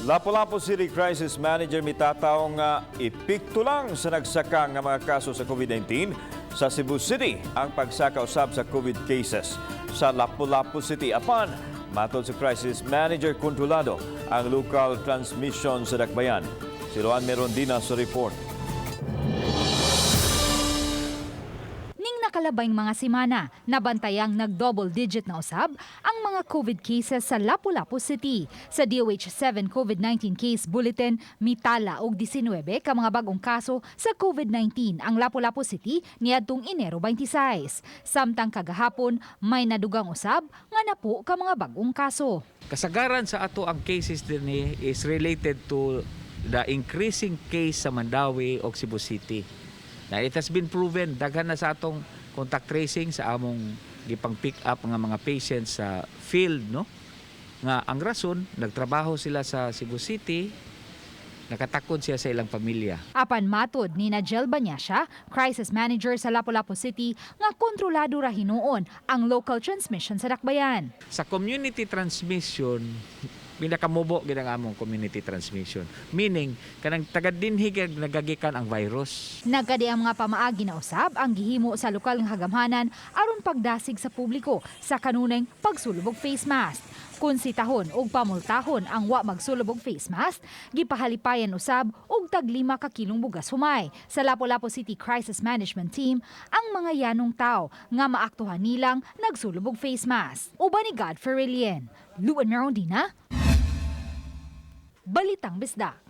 Lapu-Lapu City Crisis Manager mitataw nga epekto lang sa nagsaka nga mga kaso sa COVID-19 sa Cebu City ang pagsaka usab sa COVID cases sa Lapu-Lapu City. Apan, matod sa Crisis Manager, kontrolado ang local transmission sa Dakbayan. Si Luan Merondina sa report. Ning nakalabay mga semana, nabantayang nag-double digit na usab ang mga COVID cases sa Lapu-Lapu City. Sa DOH 7 COVID-19 case bulletin, mitala og 19 ka mga bagong kaso sa COVID-19 ang Lapu-Lapu City niadtong Enero 26. Samtang kagahapon, may nadugang usab nga 10 ka mga bagong kaso. Kasagaran sa ato ang cases dinhi is related to the increasing case sa Mandaue o Cebu City. Na it has been proven, daghan na sa atong contact tracing sa among gipang pick up nga mga patients sa field, no, nga ang rason nagtrabaho sila sa Cebu City, nakatakod siya sa ilang pamilya. Apan matod ni Najel Banyasya, crisis manager sa Lapu-Lapu City, nga kontrolado ra hinuon ang local transmission sa Dakbayan. Sa community transmission, pinakamubo gid ang among community transmission, meaning kanang taga dinhi nagagikan ang virus. Nagkadi ang mga pamaagi na usab ang gihimo sa lokal nga kagamhanan aron pagdasig sa publiko sa kanunayng pagsulob og face mask. Kung sitahon og pamultahon ang wa magsulob og face mask, gipahalipayan usab og tag 5 ka kilong bugas humay. Sa Lapu-Lapu City Crisis Management Team ang mga yanong tao nga maaktuhan nilang nagsulob og face mask. Uban ni God Ferrilien, Luan Merondina, Balitang Bisdak.